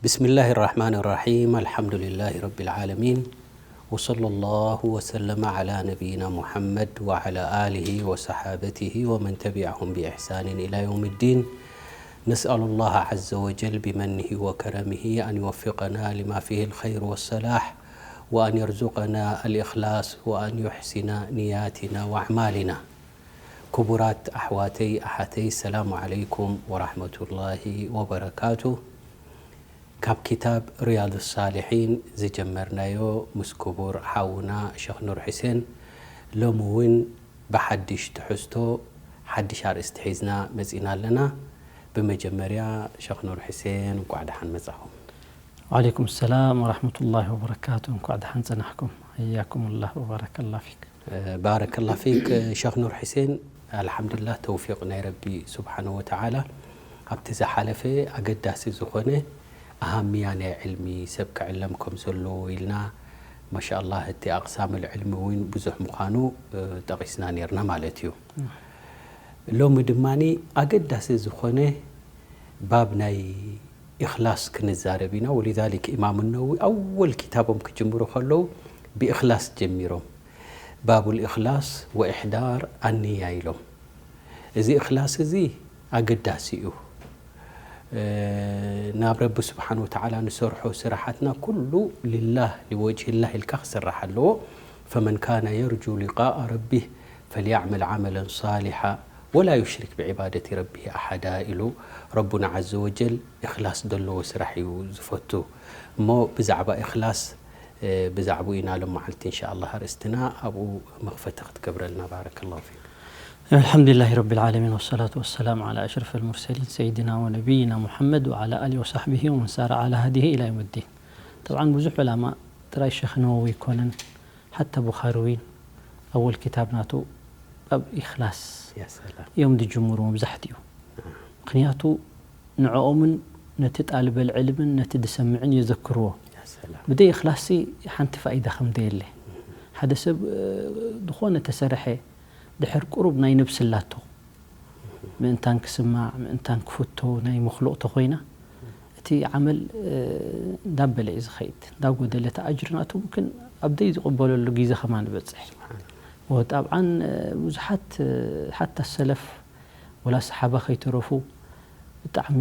بسم الله الرحمن الرحيم. الحمد لله رب العالمين. وصلى الله وسلم على نبينا محمد وعلى آله وصحابته ومن تبعهم بإحسان إلى يوم الدين. نسأل الله عز وجل بمنه وكرمه أن يوفقنا لما فيه الخير والصلاح، وأن يرزقنا الإخلاص، وأن يحسن نياتنا وأعمالنا. ክቡራት ኣሕዋተይ ኣሓተይ፣ ሰላሙ ዓለይኩም ወራሕመቱላሂ ወበረካቱ። ካብ ክታብ ሪያዱ ሳሊሒን ዝጀመርናዮ ምስ ክቡር ሓውና ሸኽ ኑር ሑሴን፣ ሎሚ እውን ብሓድሽ ትሕዝቶ፣ ሓድሽ ኣርእስቲ ሒዝና መጺና ኣለና። ብመጀመርያ ሸኽ ኑር ሑሴን፣ እንኳዕ ደሓን መጻኹም። ወዓለይኩም ሰላም ወራሕመቱላሂ ወበረካቱ። እንኳዕ ደሓን ጸናሕኩም። ሕያኩም ላህ ወባረከላ ፊክ። ባረከላ ፊክ ሸኽ ኑር ሑሴን። ኣልሓምዱሊላህ፣ ተውፊቕ ናይ ረቢ ስብሓነ ወተዓላ፣ ኣብቲ ዝሓለፈ ኣገዳሲ ዝኾነ ኣሃምያ ናይ ዕልሚ ሰብ ክዕለም ከም ዘለዎ ኢልና፣ ማሻኣላህ፣ እቲ ኣቕሳም ልዕልሚ እውን ብዙሕ ምዃኑ ጠቒስና ነይርና ማለት እዩ። ሎሚ ድማ ኣገዳሲ ዝኾነ ባብ ናይ ኢኽላስ ክንዛረብ ኢና። ወሊዛሊክ ኢማም ነወዊ ኣወል ክታቦም ክጅምሩ ከለዉ ብኢኽላስ ጀሚሮም። ባቡል ኢኽላስ ወኢሕዳር ኣንያ ኢሎም። እዚ ኢኽላስ እዚ ኣገዳሲ እዩ። ናብ ረቢ ስብሓን ወተዓላ ንሰርሖ ስራሓትና ኩሉ ሊላህ ሊወጅሂላህ ኢልካ ክስራሕ ኣለዎ። ፈመን ካነ የርጁ ሊቃኣ ረቢህ ፈልያዕመል ዓመለን ሳሊሓ ወላ ዩሽሪክ ብዒባደቲ ረቢሂ ኣሓዳ ኢሉ ረቡና ዓዘ ወጀል ኢኽላስ ዘለዎ ስራሕ እዩ ዝፈቱ። እሞ ብዛዕባ ኢኽላስ ብዛዕባኡ ኢና ሎም መዓልቲ እንሻኣላህ ኣርእስትና። ኣብኡ መኽፈቲ ክትገብረልና። ባረከላሁ ፊክ። الحمد لله رب العالمين والصلاة والسلام على أشرف المرسلين سيدنا ونبينا محمد وعلى آله وصحبه ومن سار على هديه إلى يوم الدين. طبعا ብዙሕ ዑላማ ጥራይ ሸኽ ነወዊ ኣይኮነን፣ ሓታ ቡኻሪ እውን ኣወል ክታብ ናቱ ኣብ ኢኽላስ ያ ሰላም። እዮም ዝጅምሩ መብዛሕትኡ። ምክንያቱ ንዕኦምን ነቲ ጣልበል ዕልምን ነቲ ዝሰምዕን የዘክርዎ። ያ ሰላም። ብደይ ኢኽላስሲ ሓንቲ ፋኢዳ ከም ደየለ። ሓደ ሰብ ዝኾነ ተሰርሐ ድሕር ቁሩብ ናይ ነብሲ ኣላቶ ምእንታን ክስማዕ ምእንታን ክፍቶ ናይ መክሉቕ ተኾይና እቲ ዓመል እንዳበለ እዩ ዝኸይድ፣ እንዳጎደለ እቲ ኣጅሪ ናቱ ምክን ኣብ ደይ ዝቕበለሉ ግዜ ከማን ይበፅሕ። ወጣብዓን ብዙሓት ሓታ ሰለፍ ወላ ሰሓባ ከይተረፉ ብጣዕሚ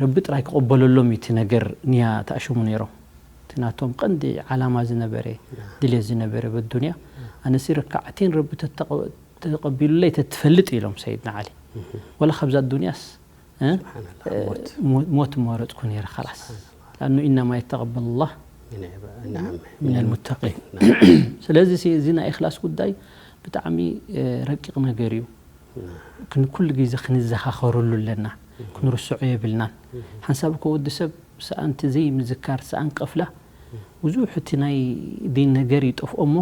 ረቢ ጥራይ ክቕበለሎም እዩ እቲ ነገር ንያ ተኣሽሙ ነይሮም። እቲ ናቶም ቀንዲ ዓላማ ዝነበረ ድሌት ዝነበረ በዱንያ ኣነሲ ረካዕቴን ረቢ ተተቐ- ተቐቢሉለይ ተትፈልጥ ኢሎም ሰይድና ዓሊ። ወላ ካብዛ ዱንያስ እ? ስብሓንላህ፣ ሞት። ሞ- ሞት መረፅኩ ነይረ ኸላስ። ለኣኑ ኢነማ የተቀበል ላህ ሚን ዒባ- ናዓም፣ ሚነል ሙተቂን። ናዓም። ስለዚ ሲ- እዚ ናይ ኢኽላስ ጉዳይ ብጣዕሚ እ፣ ረቂቕ ነገር እዩ። ክን- ኩሉ ግዜ ክንዘኻኸረሉ ኣለና፣ ክንርስዖ የብልናን። ሓንሳብ እኮ ወዲ ሰብ ሰኣንቲ ዘይምዝካር ሰኣን ቀፍላ ብዙሕ እቲ ናይ ዲን ነገር ይጠፍኦ እሞ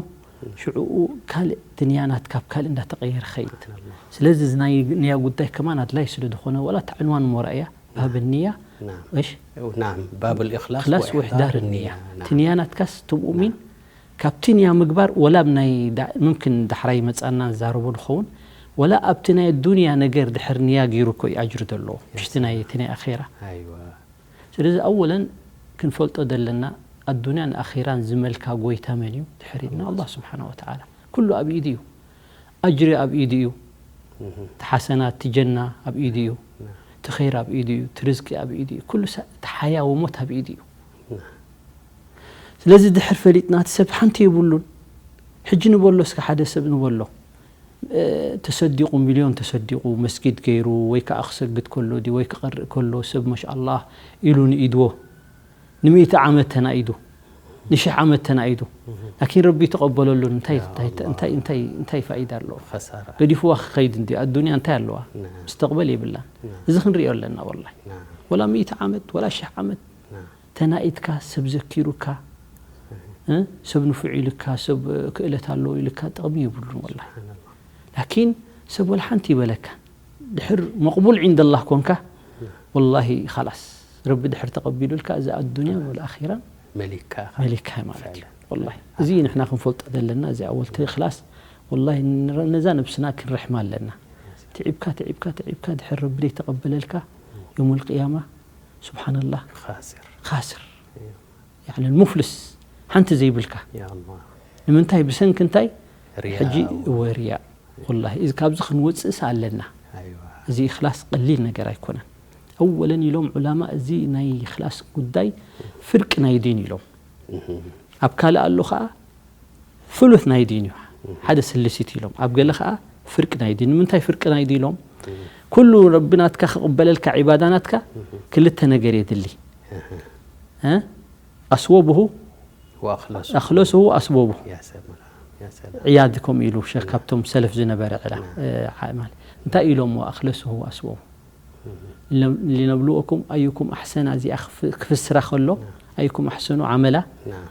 ሽዕኡ ካልእ እቲ ንያ ናትካ ኣብ ካልእ እንዳተቐየረ ኸይድ። ስለዚ እዚ ናይ ንያ ጉዳይ ከማን ኣድላይ ስለ ዝኾነ ወላ እታ ዕንዋን እሞ ረኣያ ባብ ንያ ናም። እሽ ናም ባብል ኢኽላስ ክላስ ወኢሕዳር ውሕዳር ንያ። ንያ ናም። እቲ ንያ ናትካስ እቲ ሙእሚን ካብቲ ንያ ምግባር ወላ ናይ ዳ- ምምክን ዳሕራይ መጻና ንዛረቦ ንኸውን ወላ ኣብቲ ናይ ዱንያ ነገር ድሕር ንያ ገይሩ እኮ እዩ ኣጅሪ ዘለዎ ምሽቲ ናይ እቲ ናይ ኣኼራ። ኣይዋ ስለዚ ኣወለን ክንፈልጦ ዘለና ኣዱንያን ኣኼራን ዝመልካ ጎይታ መን እዩ ድሕር ኢልና ኣላህ ስብሓን ወተዓላ። ኩሉ ኣብ ኢዱ እዩ። ኣጅሪ ኣብ ኢዱ እዩ። እቲ ሓሰናት እቲ ጀና ኣብ ኢዱ እዩ። እቲ ኸይር ኣብ ኢዱ እዩ። እቲ ርዝቂ ኣብ ኢዱ እዩ። ኩሉ ሳ- እቲ ሓያ ወሞት ኣብ ኢዱ እዩ። ስለዚ ድሕር ፈሊጥና እቲ ሰብ ሓንቲ የብሉን። ሕጂ ንበሎ እስከ ሓደ ሰብ ንበሎ እ፣ ተሰዲቑ ሚልዮን ተሰዲቑ መስጊድ ገይሩ ወይ ከዓ ክሰግድ ከሎ ድዩ ወይ ክቐርእ ከሎ ሰብ ማሻኣላህ ኢሉ ንኢድዎ ንምእቲ ዓመት ተናኢዱ ንሽሕ ዓመት ተናኢዱ ላኪን ረቢ ተቐበለሉን እንታይ እንታይ እንታይ እንታይ እንታይ ፋኢዳ ኣለዎ? ኸሳራ። ገዲፍዋ ክኸይድ እንዲ ኣዱንያ እንታይ ኣለዋ? ናም። ምስተቕበል የብላን። ናም። እዚ ክንሪኦ ኣለና ወላሂ ናም። ወላ ሚእቲ ዓመት ወላ ሽሕ ዓመት ናም። ተናኢትካ ሰብ ዘኪሩካ እ? ሰብ ንፉዕ ኢልካ ሰብ ክእለት ኣለዎ ኢልካ ጥቕሚ የብሉን ወላሂ። ስብሓንላህ። ላኪን ሰብ ወላ ሓንቲ ይበለካ ድሕር መቕቡል ዒንደላህ ኮንካ ወላሂ ኻላስ ረቢ ድሕር ተቐቢሉልካ እዚ ኣዱንያ ወላ ኣኺራን መሊካ ኢኻ። መሊካ ማለት እዩ። ፍዕለን። ወላሂ እዚ ንሕና ክንፈልጦ ዘለና እዚ ኣወልቲ ክላስ ወላሂ ንረ- ነዛ ነብስና ክንርሕማ ኣለና። ትዒብካ ትዒብካ ትዒብካ ድሕር ረቢ ዘይተቐበለልካ የውመል ቅያማ ስብሓንላህ ኻሲር። ካስር፣ ያኒ ሙፍልስ፣ ሓንቲ ዘይብልካ። ያ ኣላህ። ንምንታይ? ብሰንኪ እንታይ? ሪያ ሕጂ ው- ወሪያ። ወላሂ፣ እዚ ካብዚ ክንወፅእስ ኣለና። ኣይዋ። እዚ ኢኽላስ ቀሊል ነገር ኣይኮነን። ኣወለን ኢሎም ዑላማ፣ እዚ ናይ ኢኽላስ ጉዳይ ፍርቂ ናይ ዲን ኢሎም። ኣብ ካልእ ኣሎ ኸዓ ثلث ናይ ዲን እዩ። ሓደ ስልሲት ኢሎም። ኣብ ገለ ኸዓ ፍርቂ ናይ ዲን። ንምንታይ ፍርቂ ናይ ዲን ኢሎም? ኩሉ ረቢ ናትካ ክቕበለልካ ዒባዳ ናትካ ክልተ ነገር የድሊ። እ? ኣስወብሁ ወኣኽለሱ። ኣኽለስሁ ኣስወብሁ። ያ ሰላም። ያ ሰላም። ዕያድ ከምኡ ኢሉ ሸክ ካብቶም ሰለፍ ዝነበረ ዕላ እ፣ ዓ- ማለት እንታይ ኢሎሞ ኣኽለስሁ ኣስወብሁ ሊነብልወኩም ኣዩኩም ኣሕሰና እዚኣ ክፍ- ክፍስራ ከሎ ኣዩኩም ኣሕሰኑ ዓመላ ናም።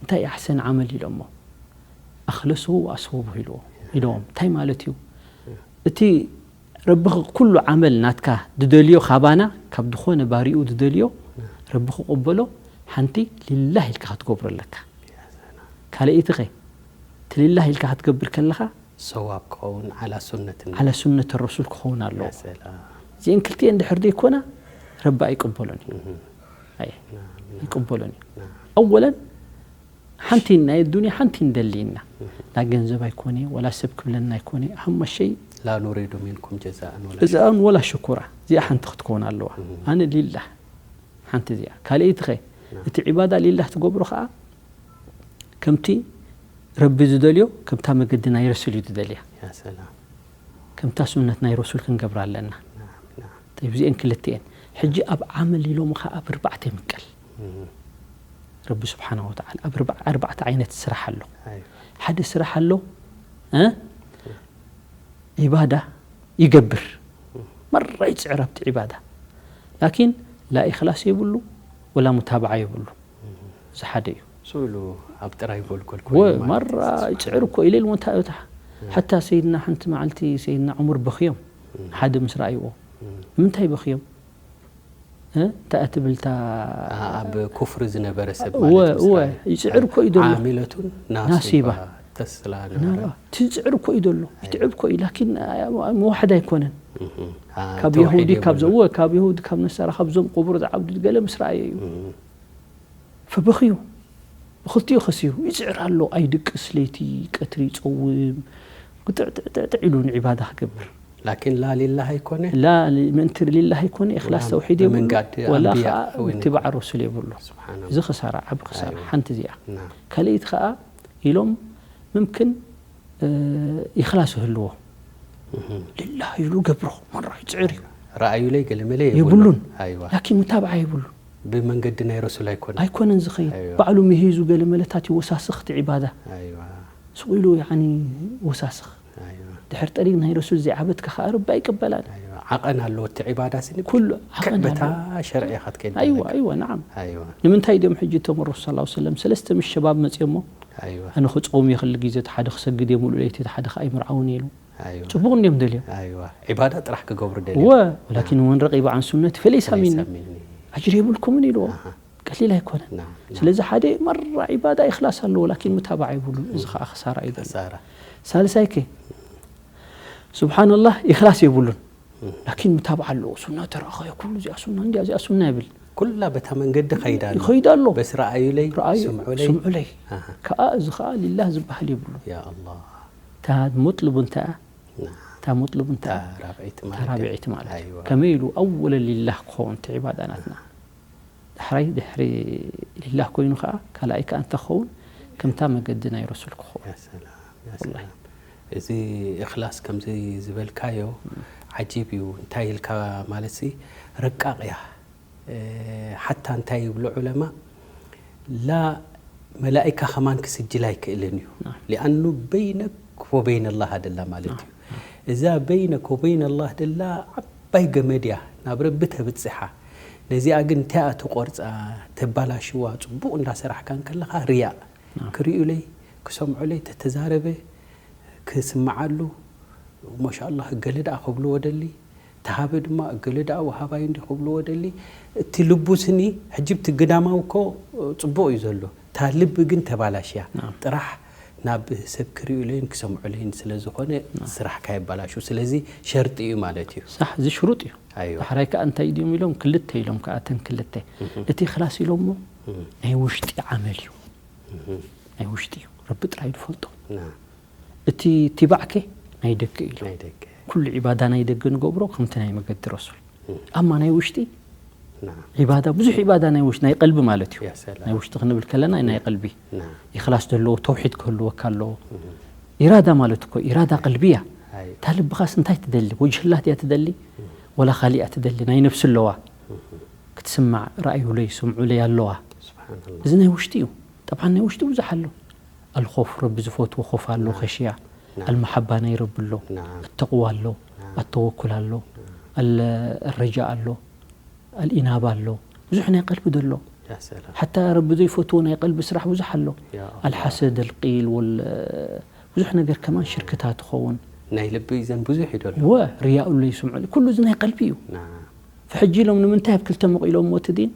እንታይ ኣሕሰን ዓመል ኢሎሞ ኣኽለስሁ ኣስወብሁ ኢልዎ ኢልዎም እንታይ ማለት እዩ እቲ ረቢ ኩሉ ዓመል ናትካ ዝደልዮ ካባና ካብ ዝኾነ ባሪኡ ዝደልዮ ረቢ ክቕበሎ ሓንቲ ሊላህ ኢልካ ክትገብሮ ኣለካ ካልኣይቲ ኸ እቲ ሊላህ ኢልካ ክትገብር ከለኻ ሰዋብ ክኸውን ዓላ ሱነት ዓላ ሱነት ረሱል ክኸውን ኣለዎ ሰላም እዚአን ክልቲአን ድሕር ዘይኮና ረቢ ኣይቅበሎን እዩ ኣይቅበሎን እዩ ኣወለን ሓንቲ ናይ ዱንያ ሓንቲ እንደሊና ላ ገንዘብ ኣይኮነ ወላ ሰብ ክብለና ኣይኮነ ኣህመ ሸይ ላ ኑሪዱ ሚንኩም ጀዛእን ወላ እዛን ወላ ሽኩራ እዚኣ ሓንቲ ክትከውን ኣለዋ ኣነ ሊላህ ሓንቲ እዚኣ ካልኣይቲ ኸ እቲ ዒባዳ ሊላህ ትገብሮ ከዓ ከምቲ ረቢ ዝደልዮ ከምታ መገዲ ናይ ረሱል እዩ ዝደልያ ያ ሰላም ከምታ ሱነት ናይ ረሱል ክንገብራ ኣለና ናም ናም طيب እዚአን ክልቲአን ሕጂ ኣብ ዓመል ኢሎም ኸዓ ኣብ ኣርባዕተ ይምቀል እም። ረቢ ስብሓን ወተዓላ ኣብ ኣርባ- ኣርባዕተ ዓይነት ስራሕ ኣሎ ኣይ ሓደ ስራሕ ኣሎ እ? ዒባዳ ይገብር መራ ይፅዕር ኣብቲ ዒባዳ ላኪን ላ ኢኽላስ የብሉ ወላ ሙታብዓ የብሉ እዚ ሓደ እዩ ስሉ ኣብ ጥራይ ጎልጎል ወ- መራ ይፅዕር እኮ ኢለ ኢልሞ እንታይ እታ ሓታ ሰይድና ሓንቲ መዓልቲ ሰይድና ዑሙር በኽዮም ሓደ ምስ ረኣይዎ ንምንታይ በኽዮም እ? እንታይ እያ ትብል እታ ኣብ ኩፍሪ ዝነበረ ሰብ እወ ማለት እወ ምስራይ ይፅዕር እኮ እዩ ዘሎ ዓሚለቱን ናሲባ። ናሲባ ተስላ ነበረ ናባ ትፅዕር እኮ እዩ ዘሎ ይትዕብ እኮ እዩ ላኪን መዋሕድ ኣይኮነን እም። አ፣ ካብ ተውሒድ የሁዲ ካብ የብሉን። ዘእወ ካብ የሁድ ካብ ነሳራ ካብዞም ቁቡር ዝዓብዱ ገለ ምስ ረኣየ እዩ እም። ፈበኽዩ ብክልቲኡ ኸሲሩ ይፅዕር ኣሎ ኣይድቅስ ለይቲ ቀትሪ ይፀውም ግጥዕጥዕጥዕ ኢሉ ንዒባዳ ክገብር ላኪን ላ ሊላህ ኣይኮነ ላ ምእንቲ ሊላህ ኣይኮነ ኢኽላስ ወላ ተውሒድ የብሉ ብመንጋዲ ወላ ኣንብያ ከዓ ወይ ትባዕ ረሱል የብሉ ስብሓን እዚ ክሳራ ዓብ ክሳራ ኣይዋ። ሓንቲ እዚኣ ና ካልኣይቲ ከዓ ኢሎም ምምክን እ፣ ኢኽላስ ይህልዎ ልላህ ኢሉ ገብሮ መራ ይፅዕር እዩ ረኣዩለይ ገለመለ የብሉን ኣይዋ ላኪን ሙታብዓ የብሉን ብመንገዲ ናይ ረሱል ኣይኮነ ኣይኮነን ዝኸይድ ኣይዋ። ባዕሉ ምሂዙ ገለመለታት ይወሳስኽ እቲ ዒባዳ ኣይዋ ስቕ ኢሉ ያኒ ወሳስኽ ኣይዋ ድሕር ጠሪቅ ናይ ረሱል ዘይዓበትካ ከዓ ረቢ ኣይቅበላን ኣይዋ ዓቐን ኣለዎ እቲ ዒባዳ ስኒ ኩሉ ዓቐን በታ ኣለዎ። ሸርዒ ኢኻ ትከይድ ኣይዋ ዘለካ። ኣይዋ ናዓም ኣይዋ ንምንታይ ድዮም ሕጂ እቶም ረሱል ስ ሰለም ሰለስተ ምሽ ሸባብ መፅኦሞ ኣይዋ ኣነ ክፀውም እየ ክል ግዜ እቲ ሓደ ክሰግድ እየ ሙሉእ ለይቲ እቲ ሓደ ከዓ ይምርዓውን ኢሉ ኣይዋ ፅቡቅ እንዲዮም ደልዮም ኣይዋ ዒባዳ ጥራሕ ክገብሩ ደልዩ እወ ወላኪን ወን ረቂባ ዓን ሱነት ፈለይሳ ሚኒ ኣጅር የብልኩምን ኢልዎ ቀሊል ኣይኮነን ና ስለዚ ሓደ መራ ዒባዳ ኢኽላስ ኣለዎ ላኪን ሙታባዓ የብሉን እዚ ከዓ ክሳራ እዩ ሳራ ሳልሳይ ከ ስብሓንላህ ኢኽላስ የብሉን ላኪን ሙታባዓ ኣለዎ ሱና ተረኸዮ ኩሉ እዚኣ ሱና እንዲያ እዚኣ ሱና ይብል ኩላ በታ መንገዲ ኸይዳ ኣሎ ይኸይድ ኣሎ በስ ረኣዩለይ ረኣዩ ስምዑለይ ስምዑለይ ኣሃ። ከዓ እዚ ከዓ ሊላህ ዝበሃል የብሉ ያ ኣላህ እታ ሙጥልቡ እንታይ እያ ና እታ ሙጥልቡ እንታይ እታ ራብዐይቲ እታ ማለት ራብዐይቲ ማለት እዩ ኣይዋ ከመይ ኢሉ ኣወለ ሊላህ ክኸውን እቲ ዒባዳናትና ዳሕራይ ድሕሪ ሊላህ ኮይኑ ከዓ ካልኣይ ከዓ እንተኸውን ከምታ መገዲ ናይ ረሱል ክኸውን ያ ሰላም ያ ሰላም እዚ እኽላስ ከምዚ ዝበልካዮ ዓጂብ እዩ እንታይ ኢልካ ማለት ሲ ረቃቕ እያ እ፣ ሓታ እንታይ ይብሉ ዑለማ ላ መላኢካ ከማን ክስጅል ኣይክእልን እዩ ናም። ሊኣኑ በይነክ ወበይን ኣላህ ኣደላ ማለት እዩ እዛ በይነክ ወበይን ኣላህ ደላ ዓባይ ገመድ እያ ናብ ረቢ ተብፅሓ ነዚኣ ግን እንታይ እያ ትቆርፃ ተባላሽዋ ፅቡቕ እንዳሰራሕካ እንከለኻ ርያእ ክርእዩለይ ክሰምዑለይ ተተዛረበ ክስምዓሉ ማሻኣላህ እገለ ደኣ ክብልዎ ደሊ ተሃበ ድማ እገለ ደኣ ወሃባይ እንዲ ክብልዎ ደሊ እቲ ልቡ ስኒ ሕጂ እቲ ግዳማዊ እኮ ፅቡቕ እዩ ዘሎ እታ ልቢ ግን ተባላሽያ ናም። ጥራሕ ናብ ሰብ ክርእዩለይን ክሰምዑለይን ስለ ዝኾነ ስራሕካ የባላሹ። ስለዚ ሸርጢ እዩ ማለት እዩ። ሳሕ፣ እዚ ሽሩጥ እዩ። ኣይዋ። ዳሕራይ ከዓ እንታይ ድዮም ኢሎም? ክልተ ኢሎም ከዓ፣ እተን ክልተ። እቲ ኢኽላስ ኢሎሞ ናይ ውሽጢ ዓመል እዩ። ናይ ውሽጢ እዩ፣ ረቢ ጥራይ ዝፈልጦ። ና እቲ ቲባዕከ ናይ ደገ ኢሎም። ናይ ደገ ኩሉ ዒባዳ ናይ ደገ ንገብሮ ከምቲ ናይ መገዲ ረሱል። ኣማ ናይ ውሽጢ ና ዒባዳ፣ ብዙሕ ዒባዳ ናይ ውሽጢ፣ ናይ ቀልቢ ማለት እዩ። ያ ሰላም። ናይ ውሽጢ ክንብል ከለና ናይ ቀልቢ ና ኢኽላስ ዘለዎ፣ ተውሒድ ክህልወካ ኣለዎ። ኢራዳ ማለት እኮ ኢራዳ ቀልቢ እያ። ኣይ እታ ልብኻስ እንታይ ትደሊ? ወጅህላት እያ ትደሊ ወላ ካሊእ እያ ትደሊ? ናይ ነፍሲ ኣለዋ፣ ክትስማዕ፣ ረኣዩለይ ስምዑለይ ኣለዋ። ስብሓንላ እዚ ናይ ውሽጢ እዩ። ጠብዓን ናይ ውሽጢ ብዙሕ ኣሎ። ኣልኾፍ፣ ረቢ ዝፈትዎ ኾፍ ኣሎ፣ ኸሽያ። ኣልመሓባ ናይ ረቢ ኣሎ፣ ናም ኣተቕዋ ኣሎ፣ ኣተወኩል ኣሎ፣ ኣል- ኣረጃ ኣሎ፣ ኣልኢናባ ኣሎ። ብዙሕ ናይ ቀልቢ ዘሎ። ያ ሰላም ሓታ ረቢ ዘይፈትዎ ናይ ቀልቢ ስራሕ ብዙሕ ኣሎ። ያ ኣላህ። ኣልሓሰድ፣ ኣልቂል፣ ወል ብዙሕ ነገር ከማን ሽርክታት ትኸውን። ናይ ልቢ ዘን ብዙሕ እዩ ደሎ ወ ርያኡለይ ስምዑለይ፣ ኩሉ እዚ ናይ ቀልቢ እዩ። ናም ፈሕጂ ኢሎም ንምንታይ ኣብ ክልተ መቒሎም ሞት ዲን?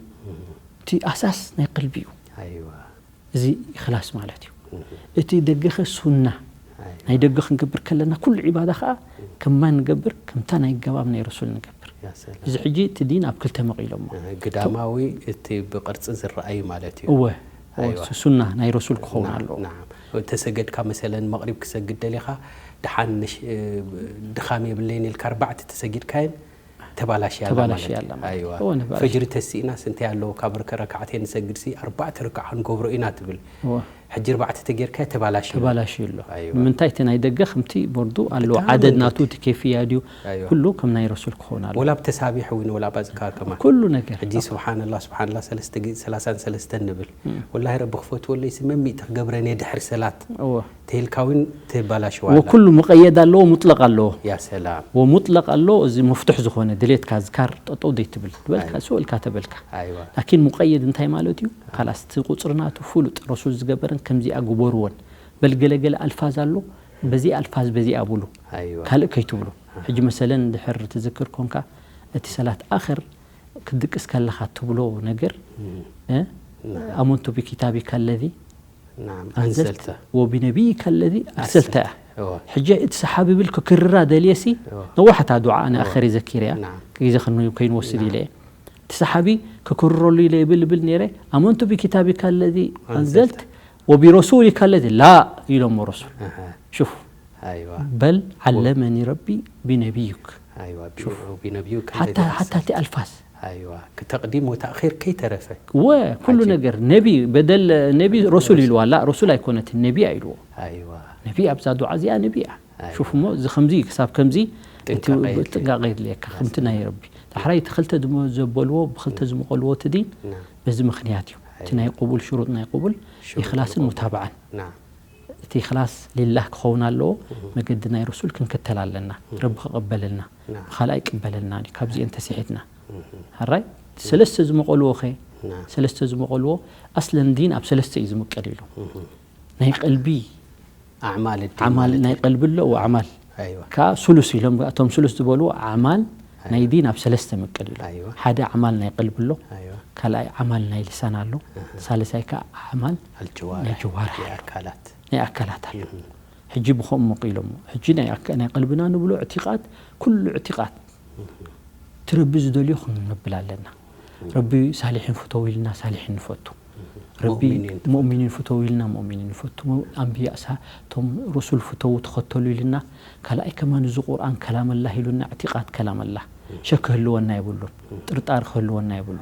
እቲ ኣሳስ ናይ ቀልቢ እዩ። ኣይዋ እዚ ኢኽላስ ማለት እዩ። እቲ ደገኸ ሱና ኣይ ናይ ደገ ክንገብር ከለና ኩሉ ዒባዳ ከዓ ከማን ንገብር፣ ከምታ ናይ ገባም ናይ ረሱል ንገብር። ያ ሰላም እዚ ሕጂ እቲ ዲን ኣብ ክልተ መቒሎሞ። ግዳማዊ እቲ ብቅርፂ ዝረኣዩ ማለት እዩ እወ ኣይዋ። ሱና ናይ ረሱል ክኸውን ኣለዎ። ናም ተሰገድካ መሰለን መቕሪብ ክሰግድ ደሊኻ ድሓን ንሽ- ድኻም የብለይን ኢልካ ኣርባዕተ ተሰጊድካየን ተባላሽያ ኣላ ተባላሽያ ማለት ኣላ እዩ። ማለት እዩ። ኣይዋ እወ፣ ነባላሽ። ፈጅሪ ተሲእናስ እንታይ ኣለዎ ካብ ርከ ረካዕተ ንሰግድሲ ኣርባዕተ ርክዓ ክንገብሮ ኢና ትብል እወ። ሕጂ ኣርባዕተ ተጌርካ ተባላሽ ተባላሽ ኣሎ። ኣይዋ። ንምንታይ እቲ ናይ ደገ ከምቲ ቦርዱ ኣሎ ብጣዕሚ ዓደድ መንገዲ። ናቱ እቲ ኬፍያ ድዩ ኣይዋ። ኩሉ ከም ናይ ረሱል ክኸውን ኣሎ። ወላ ብተሳቢሕ እውን ወላ ባፅካ ከማ ኩሉ ነገር ሕጂ ስብሓንላ ስብሓንላ ሰለስተ ግዜ ሰላሳን ሰለስተን ንብል ወላሂ ረቢ ክፈትወለይ ሲ መሚእቲ ክገብረን እየ ድሕሪ ሰላት እወ ተይልካ እውን ተባላሽዋ ወኩሉ ሙቀየድ ኣለዎ፣ ሙጥለቅ ኣለዎ። ያ ሰላም ወሙጥለቅ ኣሎ፣ እዚ መፍቱሕ ዝኾነ ድሌትካ ዝካር ጠጠው ዘይትብል ዝበልካ ኣይ። ስእልካ ተበልካ። ኣይዋ ላኪን ሙቀየድ እንታይ ማለት እዩ? ካላስ እቲ ቁፅሪ ናቱ ፍሉጥ ረሱል ዝገበረን ከምዚኣ ግበርዎን በል ገለገለ ኣልፋዝ ኣሎ፣ በዚ ኣልፋዝ በዚ ኣብሉ ኣይዋ ካልእ ከይትብሉ። ሕጂ መሰለን ድሕር ትዝክር ኮንካ እቲ ሰላት ኣኽር ክትድቅስ ከለኻ ትብሎ ነገር እ? ኣመንቱ ቢኪታቢካ ለዚ ናም ኣንዘልት ኣንዘልተ ወቢነቢይካ ለዚ ኣርሰልተ እያ። እወ ሕጂ እቲ ሰሓቢ ብል ክክርራ ደልየሲ እወ ነዋሕታ ዱዓ ኣነ ኣኸር ዘኪር እያ ናም ግዜ ከይንወስድ ኢለ እየ። እቲ ሰሓቢ ክክርረሉ ኢለ ይብል ብል ነይረ ኣመንቱ ቢኪታቢካ ለዚ ኣንዘልት ወቢረሱሊካ ለዚ ላ ኢሎሞ ረሱል ኣሃ ሹፍ ኣይዋ በል ዓለመኒ ረቢ ቢነቢዩክ ኣይዋ ቢነቢዩ ሓታ ሓታ እቲ ኣልፋዝ ኣይዋ ክተቕዲም ወተእኺር ከይተረፈ ወ ኩሉ ነገር ነቢ በደል ነቢ ረሱል ኢልዋ ላ ረሱል ኣይኮነትን ነቢ ኢልዎ ኣይዋ ነቢ ኣብዛ ዱዓ እዚኣ ነቢ እያ ኣይዋ። ሹፍ እሞ እዚ ከምዚ ክሳብ ከምዚ እቲ ጥንቃቐ የድልዮ። ጥንቃቐ የድልየካ ከምቲ ናይ ረቢ ዳሕራይ እቲ ክልተ ዝመዘበልዎ ብክልተ ዝመቐልዎ እቲ ዲን ና በዚ ምክንያት እዩ እቲ ናይ ቅቡል ሽሩጥ ናይ ቅቡል ሽሩጥ ኢኽላስን ናይ ሙታብዓን ና እቲ ኢኽላስ ሊላህ ክኸውን ኣለዎ መገዲ ናይ ረሱል ክንክተል ኣለና ረቢ ክቐበለልና ና ብኻልኣይ ይቅበለልና እዩ ካብዚአን ተስሒትና ሓራይ ሰለስተ ዝመቐልዎ ኸ ና ሰለስተ ዝመቐልዎ ኣስለን ዲን ኣብ ሰለስተ እዩ ዝምቀል ኢሉ ናይ ቀልቢ ኣዕማል ዲን ዓማል ማለት ናይ እዩ። ቀልቢ ኣሎ ኣዕማል ኣይዋ ከ ሱሉስ ኢሎም እቶም ሱሉስ ዝበልዎ ኣዕማል ናይ ዲን ኣብ ሰለስተ ምቀል ኢሉ ኣይዋ። ሓደ ዓማል ናይ ቀልቢ ኣሎ ኣይዋ ካልኣይ ዓማል ናይ ልሳን ኣሎ ሳልሳይ ከ ዓማል ናይ ኣልጀዋርሕ ጀዋርሕ ኣካላት ናይ ኣካላት ኣሎ ሕጂ ብኸም መቂሎሞ ሕጂ ናይ ኣካ- ናይ ቀልብና ንብሎ ዕቲቃት ኩሉ ዕቲቃት እቲ ረቢ ዝደልዮ ክንብል ኣለና ረቢ ሳሊሒን ፍተው ኢልና ሳሊሒን ንፈቱ ረቢ ሙእሚኒን ሙእሚኒን ፍተው ኢልና ሙእሚኒን ንፈቱ ኣንብያ ሳ እቶም ሩሱል ፍተው ተኸተሉ ኢልና ካልኣይ ከማን እዚ ቁርኣን ከላመላህ ኢሉና ዕቲቃት ከላመላህ ሸክ ክህልወና የብሉን ጥርጣር ክህልወና የብሉን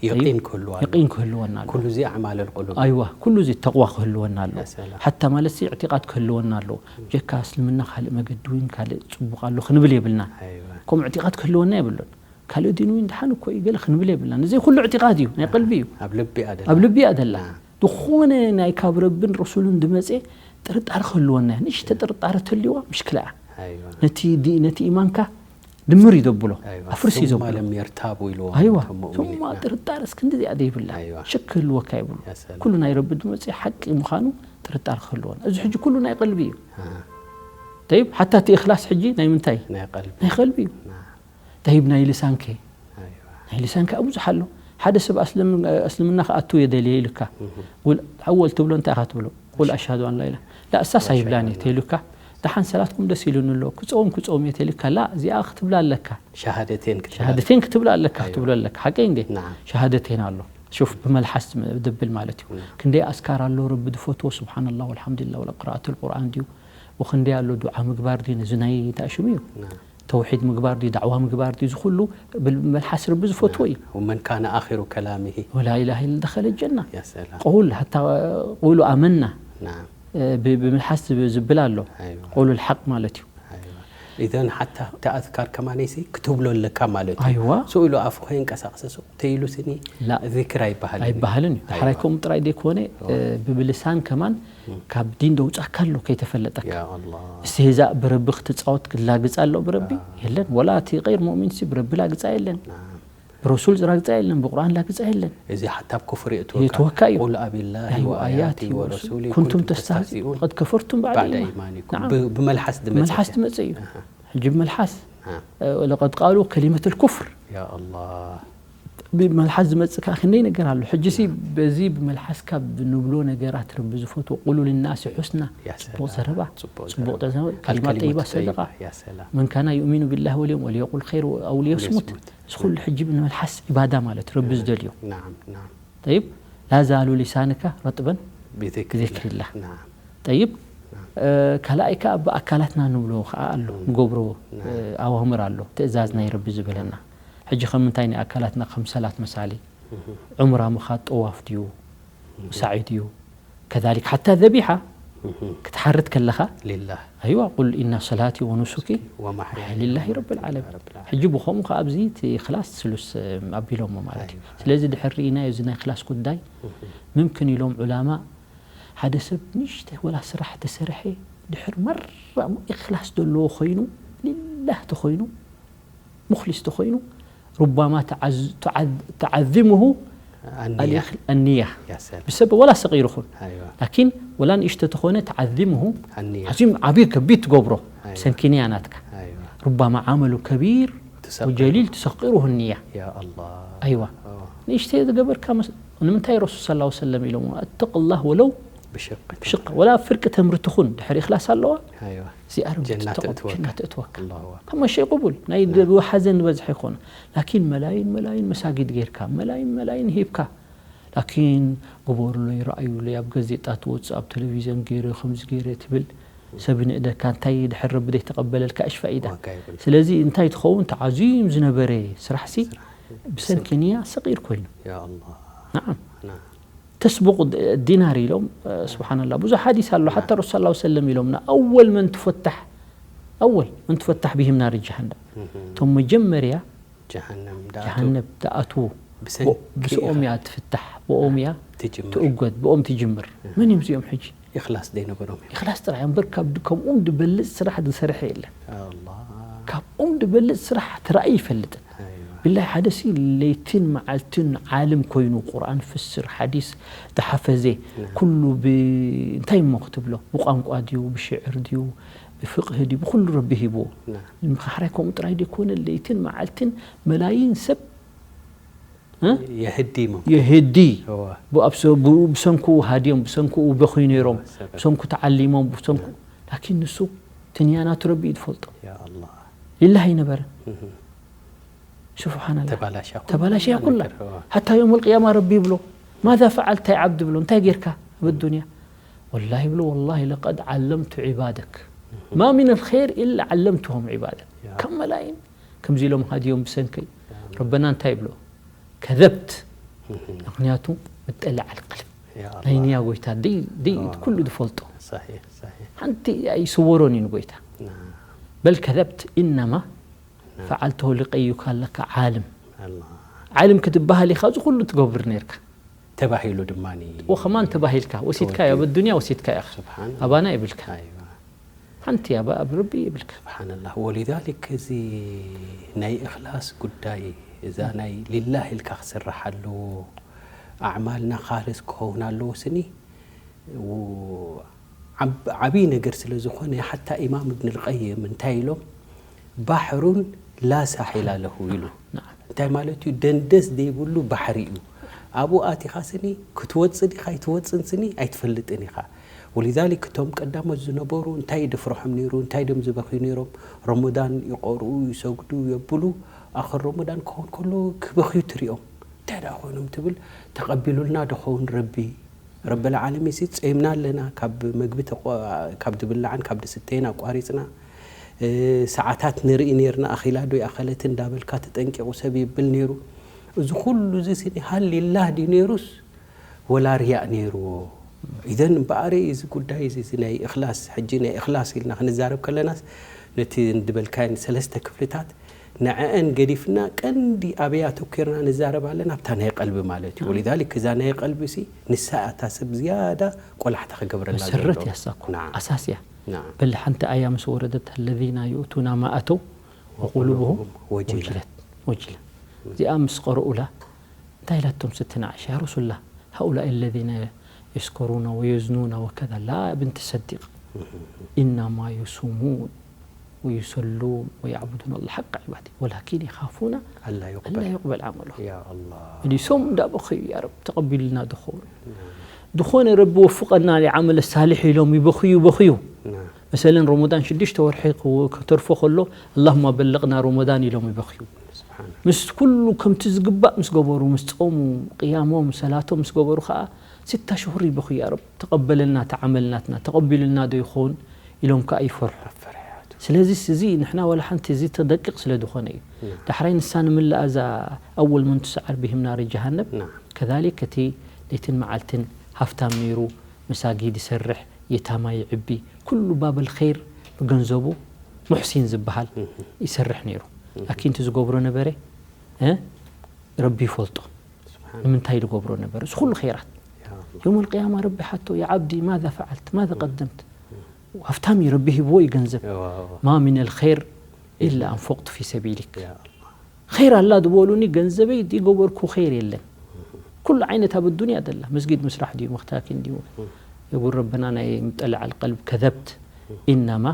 የቂን ክህልዋ የቂን ክህልወና ኣሎ ኩሉ እዚ ኣዕማል ልቁሉብ ኣይዋ ኩሉ እዚ ተቕዋ ክህልወና ኣሎ ያ ሰላም። ሓታ ማለት ሲ ዕቲቃት ክህልወና ኣሎ ጀካ እስልምና ካልእ መገዲ እውን ካልእ ፅቡቅ ኣሎ ክንብል የብልና ኣይዋ ከምኡ ዕቲቃት ክህልወና የብሉን ካልእ ዲን እውን ድሓን እኮ እዩ ገለ ክንብል የብልና እዚ ኩሉ ዕቲቃት እዩ ናይ ቀልቢ እዩ ኣብ ልቢ ኣደላ ኣብ ልቢ እያ ደላ ዝኾነ ናይ ካብ ረብን ረሱልን ድመፀ ጥርጣር ክህልወና እያ ንእሽተ ጥርጣረ ተልዋ ምሽክላ እያ ኣይዋ ነቲ ዲ- ነቲ ኢማንካ ድምር እዩ ዘብሎ ኣይዋ ኣፍርስ እዩ ثم ዘብሎ لم يرتابوا ኢልዎ ኣይዋ እቶም ثم ሙእሚኒን። ጥርጣር እስክ እንደዚኣ ደይብላ ኣይዋ። ሽክ ክህልወካ ይብሉ ያ ሰላም። ኩሉ ናይ ረቢ ድመፅእ ሓቂ ምዃኑ ጥርጣር ክህልወና እዚ ሕጂ ኩሉ ናይ ቀልቢ እዩ ኣሃ። ጠይብ ሓታ እቲ እኽላስ ሕጂ ናይ ምንታይ እዩ ናይ ቀልቢ ናይ ቀልቢ እዩ ና- ጠይብ ናይ ልሳንከ ኣይዋ ናይ ልሳን ከዓ ብዙሕ ኣሎ ሓደ ሰብ ኣስልም- እስልምና ክኣቱ የደልየ ኢልካ ቁል ኣወል ትብሎ እንታይ ኢኻ ትብሎ ቁል ኣሽሃዱ ኣን ላኢላ لا እሳስ ኣይብላን እየ ተይሉካ፣ ደሓን ሰላትኩም ደስ ኢሉኒ ኣሎ፣ ክጸውም ክጸውም እየ ተይሉካ፣ ላ እዚኣ ክትብላ ኣለካ። ሸሃደቴን ክትብል ሸሃደቴን ክትብላ ኣለካ፣ ክትብሎ ኣለካ። ሓቀይ እንዴ? نعم. ሸሃደቴን ኣሎ። ሹፍ ብመልሓስ ደብል ማለት እዩ። ክንደይ ኣስካር ኣሎ ረቢ ዝፈትዎ፣ ስብሓንላህ ወልሓምዱሊላህ ወላ ቅራኣት ልቁርኣን ድዩ? ወክንደይ ኣሎ ዱዓ ምግባር ድዩ? ነዚ ናይ እንታይ ሽሙ እዩ? نعم. ተውሒድ ምግባር ድዩ? ዳዕዋ ምግባር ድዩ? እዚ ኩሉ ብመልሓስ ረቢ ዝፈትዎ እዩ። ومن كان آخر كلامه ولا إله إلا دخل الجنة. يا سلام. قول حتى قولوا آمنا. نعم. ብ- ብምልሓስ ዝብል ኣሎ። أيوة. قولوا الحق ማለት እዩ። أيوة. إذن حتى تأذكار كمان يسي كتب له لك مالتي. أيوة. سئلوا أفوهين كساقسسوا تيلو سني لا. ذكر ኣይበሃል ኣይበሃልን እዩ። ዳሕራይ ከምኡ ጥራይ ዘይኮነ ብብልሳን ከማን ካብ ዲን ደውፃካ ኣሎ ከይተፈለጠካ። يا الله. እስትህዛእ ብረቢ ክትፃወት ክላግፅ ኣሎ ብረቢ የለን። ወላ እቲ غير مؤمن ሲ ብረቢ ላግፃ የለን፣ نعم. ብረሱል ላግፃ የለን፣ ብቁርኣን ላግፃ የለን። እዚ ሓታ ኣብ ኩፍሪ የእትወካ እዩ። قل أبالله أيوة، وآياته آياته ورسوله كنتم كنتم تستهزئون تستهزئون قد كفرتم بعد بعد إيمان. إيمانكم. نعم. ب- ብመልሓስ ዝመጽእ መልሓስ እዩ። ትመጽእ እዩ። ኣሃ። ሕጂ መልሓስ ኣሃ። ለቀድ ቃሉ ከሊመት ልኩፍር يا الله. ብመልሓስ ዝመጽእ ከዓ ክንደይ ነገር ኣሎ። ሕጂ ሲ በዚ ብመልሓስካ ብንብሎ ነገራት ረቢ ዝፈትዎ ቁሉ ልናሲ ሑስና يا ጽቡቕ سلام. ዘረባ ጽቡቕ ጽቡቕ ዘረባ. ዘረባ ከሊማ الكلمة ጠይባ الطيبة. ሰደቃ يا سلام. من كان يؤمن بالله واليوم وليقل خير أو ليصمت. ليصمت. እዚ ኩሉ ሕጂ ብመልሓስ ዒባዳ ማለት ረቢ ዝደልዮ نعم نعم. طيب لا زال لسانك رطبا بذكر بذكر الله. نعم. طيب ካልኣይ ከዓ ብኣካላትና ንብሎ ከዓ ኣሎ ንገብሮ ኣዋምር ኣሎ ትእዛዝ ናይ ረቢ ዝበለና። ሕጂ ከም ምንታይ ናይ ኣካላትና ከም ሰላት መሳሊ ዑምራ ምኻድ ጠዋፍ ድዩ ሳዒ ድዩ? كذلك حتى ذبيحة ክትሓርድ ከለኻ لله. ኣይዋ ቁል ኢና ሰላቲ ወኑሱኪ ومحياي لله رب العالمين። ሕጂ ብኸምኡ ከዓ ኣብዚ እቲ ክላስ ስሉስ ኣቢሎሞ ማለት እዩ። ስለዚ ድሕር ርኢናዮ እዚ ናይ ክላስ ጉዳይ ምምክን ኢሎም ዑላማ ሓደ ሰብ ንእሽተይ ወላ ስራሕ ተሰርሐ ድሕር መራ እኽላስ ዘለዎ ኮይኑ ሊላህ ተኾይኑ ሙኽሊስ ተኾይኑ ሩባማ ተዓዝ- ተዓዝ- ተዓዚሙሁ النية. ኣልእኽ- ኣንያ يا سلام. ብሰብ ወላ ሰቂር ይኹን أيوة. ላኪን ወላ ንእሽተ ተኾነ ተዓዚሙሁ النية. ዓዚም ዓብዩ ከቢድ ትገብሮ أيوة. ሰንኪንያ ናትካ أيوة. ሩባማ ዓመሉ ከቢር تسقره. ወጀሊል ትሰቂሩሁ ንያ يا الله. ኣይዋ أوه. ንእሽተይ ዝገበርካ መስ- ንምንታይ ረሱል ሰለላሁ ሰለም ኢሎም اتق الله ولو ብሽቅ ብሽቅ ወላ ፍርቂ ተምሪ ትኹን ድሕሪ እኽላስ ኣለዋ ኣይዋ እዚኣ ረቢ ጀና ትጠቕም ተእትወካ። ጀና ተእትወካ ኣላሁ ኣክበር። ካብ መሸይ ቅቡል ናይ ደ- ሓዘን ዝበዝሐ ይኮነ ላኪን መላይን መላይን መሳጊድ ጌርካ መላይን መላይን ሂብካ ላኪን ግበሩለይ ረኣዩለይ ኣብ ገዜጣ ትወፅእ ኣብ ቴሌቪዝን ገይረ ከምዚ ገይረ ትብል ሰብ ይንእደካ እንታይ ድሕር ረቢ ዘይተቐበለልካ እሽ ፋኢዳ ዋጋ የብሉ። ስለዚ እንታይ ትኸውን ተዓዚም ዝነበረ ስራሕሲ ብሰንኪ ንያ ሰቒር ኮይኑ ያ ኣላህ ናዓም ና ተስቡቕ ዲናር ኢሎም ስብሓንላ ብዙሕ ሓዲስ ኣሎ ሓታ ረሱል ላ ሰለም ኢሎምና ኣወል መን ትፈታሕ ኣወል መን ትፈታሕ ብሂም ናር ጀሃነም እቶም መጀመርያ ጀሃነም ዳኣቱ ጀሃነብ ተኣትዉ ብሰንኪ ብስኦም እያ ትፍታሕ ብኦም እያ ትጅምር ትእጎድ ብኦም ትጅምር መን እዮም እዚኦም ሕጂ ኢኽላስ ዘይነበሮም እዮም ኢኽላስ ጥራሕ እምበር ካብ ከምኦም ዝበልፅ ስራሕ ዝሰርሐ የለን ኣላህ ካብኦም ዝበልፅ ስራሕ ተራእዩ ይፈልጥን ኣይዋ ብላይ ሓደ ሲ ለይትን መዓልትን ዓልም ኮይኑ ቁርኣን ፍስር ሓዲስ ዝሓፈዘ ኩሉ ብ እንታይ እሞ ክትብሎ ብቋንቋ ድዩ ብሽዕር ድዩ ብፍቕህ ድዩ ብኩሉ ረቢ ሂብዎ ና ምኽሓራይ ከምኡ ጥራይ ዘይኮነ ለይትን መዓልትን መላይን ሰብ እ? የህዲሙ የህዲ እዋ ብ- ኣብ ሰ- ብ- ብሰንኩ ሃድዮም ብሰንኩ በኹይ ነይሮም ሰበብ። ብሰንኩ ተዓሊሞም ብሰንኩ ላኪን ንሱ ትንያ ናቱ ረቢ እዩ ዝፈልጦ ያ ኣላህ ሊላህ ኣይነበረ ስብሓንላ ተባላሻ ተባላሽያ ኩላ ነገር፣ እዋ። ሓታ ዮም ልቅያማ ረቢ ይብሎ ማذا فعلت يا عبد ይብሎ እንታይ ጌርካ ኣብ ዱንያ ወላሂ ይብሎ ወላሂ ለቀድ ዓለምቱ ዒባደክ ما من الخير إلا علمتهم عبادك ያ። ከም መላይን ከምዚ ኢሎም ሃድዮም ብሰንከይ ረበና እንታይ ይብሎ ከዘብት ምክንያቱ ምጠላዕ ኣልቀልብ ያ ናይ ኣላህ ንያ ጎይታ ደይ ደይ ኩሉ ዝፈልጦ ሰሒሕ ሰሒሕ ሓንቲ ኣይስወሮን እዩ ንጎይታ ና በል ከዘብት ኢነማ ፈዓልተሁ ሊቀዩካ ኣለካ ዓልም ኣላህ ዓልም ክትበሃል ኢኻ እዚ ኩሉ ትገብር ነርካ ተባሂሉ ድማ ወኸማን ተባሂልካ ወሲድካ ኣብ ኣዱንያ ወሲድካ ኢኻ ስብሓን ኣባና የብልካ ኣይዋ ሓንቲ እያ ኣብ ረቢ የብልካ ስብሓንላህ ወሊዛሊክ እዚ ናይ እኽላስ ጉዳይ እዛ ናይ ሊላህ ኢልካ ክስራሕ ኣለዎ ኣዕማልና ካርስ ክኸውን ኣለዎ ስኒ ው- ዓብ- ዓብዪ ነገር ስለ ዝኾነ ሓታ ኢማም እብን ልቀይም እንታይ ኢሎም ባሕሩን ላ ሳሒላ ለሁ ኢሉ እንታይ ማለት እዩ ደንደስ ዘይብሉ ባሕሪ እዩ ኣብኡ ኣቲኻ ስኒ ክትወፅእ ዲኻ ኣይትወፅን ስኒ ኣይትፈልጥን ኢኻ ወሊዛሊክ እቶም ቀዳሞት ዝነበሩ እንታይ ድፍርሖም ነይሩ? እንታይ ድም ዝበኽዩ ነይሮም? ረመዳን ይቐርኡ፣ ይሰግዱ፣ የብሉ። ኣኸር ረመዳን ክኸውን ከሎ ክበኽዩ ትሪኦም። እንታይ ደኣ ኮይኖም ትብል? ተቐቢሉልና ዶ ኸውን ረቢ? ረበል ዓለሚን ሲ ጸይምና ኣለና፣ ካብ መግቢ ተቆ-፣ ካብ ድብላዕን ካብ ድስተየን ኣቋሪጽና፣ እ፣ ሰዓታት ንርኢ ነይርና፣ ኣኺላ ዶ ይኣኸለትን እንዳበልካ ተጠንቂቑ ሰብ ይብል ነይሩ። እዚ ኩሉ እዚ ሲ ሃሊላህ ድዩ ነይሩስ ወላ ርያእ ነይርዎ? ኢዘን እምበኣረይ እዚ ጉዳይ እዚ፣ እዚ ናይ እኽላስ፣ ሕጂ ናይ እኽላስ ኢልና ክንዛረብ ከለናስ ነቲ እንድበልካየን ሰለስተ ክፍልታት ንዐአን ገዲፍና ቀንዲ ኣበይ ኣተኲርና ንዛረብ ኣለና? ኣብታ ናይ ቀልቢ ማለት እዩ። ወሊዛሊክ እዛ ናይ ቀልቢ ሲ ንሳ እታ ሰብ ዝያዳ ቆላሕታ ክገብረላ መሰረት ዘለዎ። እያ እሳ እኮ፣ ናዓም። ኣሳስ እያ። ናዓም። በል ሓንቲ ኣያ ምስ ወረደት፣ الذين يؤتون ما أتوا وقلوبهم وجلة. وجلة. እዚኣ ምስ ቀረኡላ እንታይ ኢላቶም ስትነ ዓሻ? يا رسول الله، هؤلاء الذين يسكرون ويزنون وكذا. لا يا بنت الصديق، إنما يصومون ويصلون ويعبدون الله حق عبادته ولكن يخافون ألا يقبل. ألا يقبل عمله. ያ ኣላህ። እንዲ ሶም እንዳበኸዩ፣ ያ ረብ ተቐቢልና ድኾኑ። ዝኾነ ረቢ ወፍቐና፣ ዓመለ ሳሊሕ ኢሎም ይበኽዩ፣ ይበኽዩ። ናዓም። መሰለን ረመዳን ሽዱሽተ ወርሒ ክው-፣ ከተርፎ ከሎ፣ اللهم بلغنا رمضان ኢሎም ይበኽዩ። ስብሓን። ምስ ኩሉ ከምቲ ዝግባእ ምስ ገበሩ፣ ምስ ጾሙ፣ ቅያሞም፣ ሰላቶም ምስ ገበሩ ኸኣ፣ ሲታ ሽሁር ይበኽዩ፣ ያ ረብ ተቐበለልና፣ እቲ ዓመል ናትና ተቐቢሉልና ዶ ይኸውን ኢሎም ከኣ ይፈርሑ። ፍርሕያቱ። ስለዚ እዚ ንሕና ዋላ ሓንቲ እዚ ተደቂቕ ስለ ዝኾነ እዩ። ናዓም። ዳሕራይ ንሳ ንምላእ እዛ أول من تسعر بهم نار جهنم ናዓም። كذلك እቲ ለይትን መዓልትን ሃፍታም ነይሩ፣ መሳጊድ ይሰርሕ፣ የታማ ይዕቢ፣ ኩሉ ባበል ኸይር ብገንዘቡ ሙሕሲን ዝበሃል እህ። ይሰርሕ ነይሩ። እህ። ላኪን እቲ ዝገብሮ ነበረ፣ እ? ረቢ ይፈልጦ። ስብሓን። ንምንታይ ዝገብሮ ነበረ? እዚ ኩሉ ኸይራት። ያ ኣላህ። የውመል ቅያማ ረቢ ሓቶ፣ "ያ ዓብዲ፣ ማዛ ፈዓልት? ማዛ ቀደምት?" ሃፍታም እዩ፣ ረቢ ሂብዎ እዩ ገንዘብ። እዋ፣ እዋ። "ማ ሚነል ኸይር ኢላ ኣንፈቅቱ ፊ ሰቢሊክ." ያ ኣላህ። ኸይር ኣላ ዝበሉኒ፣ ገንዘበይ ዝገበርኩ ኸይር የለን። ኩሉ ዓይነት ኣብ ዱንያ ደላ፣ መስጊድ ምስራሕ ድዩ፣ መኽታኪን ድዩ? የጉል ረበና ናይ ምጠልዕ ኣልቀልብ ከዘብት። ኢነማ፣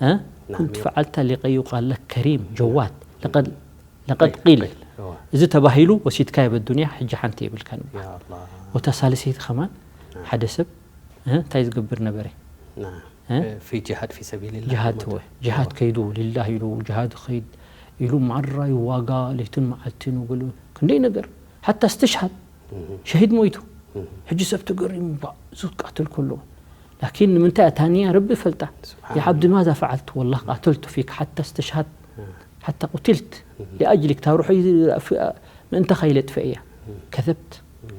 እ? ናም፣ ኩንት ያ። ፈዓልታ ሊቀዩቃል ለክ ከሪም፣ ጀዋድ፣ ለቀድ፣ ለቀድ ቂል። ቂል፣ እዋ። እዚ ተባሂሉ ወሲድካዮ ኣብ ዱንያ፣ ሕጂ ሓንቲ የብልካን። ያ ኣላህ። ወታ ሳልሰይቲ ከማን፣ ናም። ሓደ ሰብ፣ እ? እንታይ ዝገብር ነበረ? ናም። እ? ፊ ጅሃድ ፊ ሰቢልላህ ጅሃድ ሞተ። ወ-፣ ጅሃድ እዋ። ከይዱ፣ ሊላህ ኢሉ፣ ጅሃድ ኸይድ ኢሉ፣ ማራ ይዋጋ፣ ለይትን መዓልትን ይብል። ክንደይ ነገር። ሓታ እስትሽሃድ፣ እህ። ሸሂድ ሞይቱ። እህ። ሕጂ ሰብ ተገሪሙ፣ ባ፣ ዝቃተል ከሎ። ላኪን ንምንታይ ኣታንያ ረቢ ፈልጣ። ስብሓን። ያ ዓብዲ ማዛ ፈዓልቱ? ወላህ ቃተልቱ ፊክ ሓታ እስትሽሃድ፣ እህ። ሓታ ቁትልት። እህ። ሊኣጅሊክ፣ ታብ ሩሑ ይ-፣ ፍ-፣ ምእንታኻ ኢለ ጥፈእያ። እህ። ከዘብት። እህ።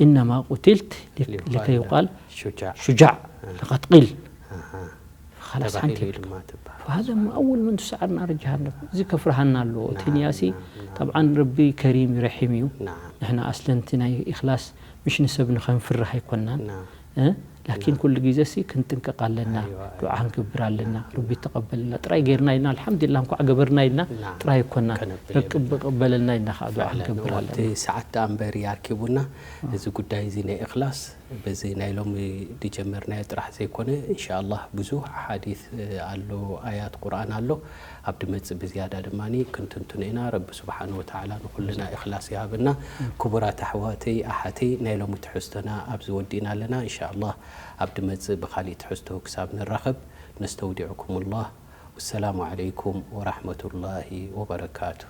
ኢነማ ቁትልት ሊ-፣ ሊዩቃል ሊከ ዩቃል ሹጃዕ። ሹጃዕ፣ እህ። ለቀድ ቂል። ኣሃ። ኸላስ ተባሂሉ ሓንቲ እዩ ድማ ትበሃል። فهذا أول من تسعر نار جهنم። እዚ ከፍርሃና ኣለዎ። እቲ ናም፣ ንያሲ ናም፣ ናም። ጠብዓን ረቢ ከሪም እዩ፣ ረሒም እዩ። ናም። ንሕና ኣስለንቲ ናይ ኢኽላስ ምሽ ንሰብ ንኸንፍርህ ኣይኮናን። ናም። እ? ላኪን ናም። ኩሉ ግዜ ሲ ክንጥንቀቕ ኣለና። ኣይዋ፣ ዱዓ ኣይዋ። ክንገብር ኣለና። ናም። ረቢ ተቐበልና ጥራይ ጌርና ኢልና፣ ኣልሓምዱሊላህ እንኳዕ ገበርና ኢልና ናም። ጥራይ ኣይኮናን። ከነብል ረቢ የብልና። ቅበለልና ኢልና ኸዓ ዱዓ ፍዕለን፣ ክንገብር እዋ፣ ኣለና። እቲ ሰዓት ደኣ እምበር እዩ ኣርኪቡና። እ። እዚ ጉዳይ እዚ ናይ ኢኽላስ በዚ ናይ ሎሚ ዝጀመርናዮ ጥራሕ ዘይኮነ፣ ኢንሻኣላህ ብዙሕ ኣሓዲስ፣ እ፣ ኣሎ፣ ኣያት ቁርኣን ኣሎ። ኣብ ድመጽእ ብዝያዳ ድማ ክንትንትኖ ኢና። ረቢ ስብሓነ ወተዓላ ንኹልና ኢኽላስ ይሃበና። ክቡራት ኣሕዋተይ፣ ኣሓተይ፣ ናይ ሎሚ ትሕዝቶና ኣብዚ ወዲእና ኣለና። ኢንሻኣላህ ኣብ ድመጽእ ብኻሊእ ትሕዝቶ ክሳብ ንራኸብ፣ ነስተውዲዕኩሙላህ። ወሰላሙ ዓለይኩም ወራሕመቱላሂ ወበረካቱ።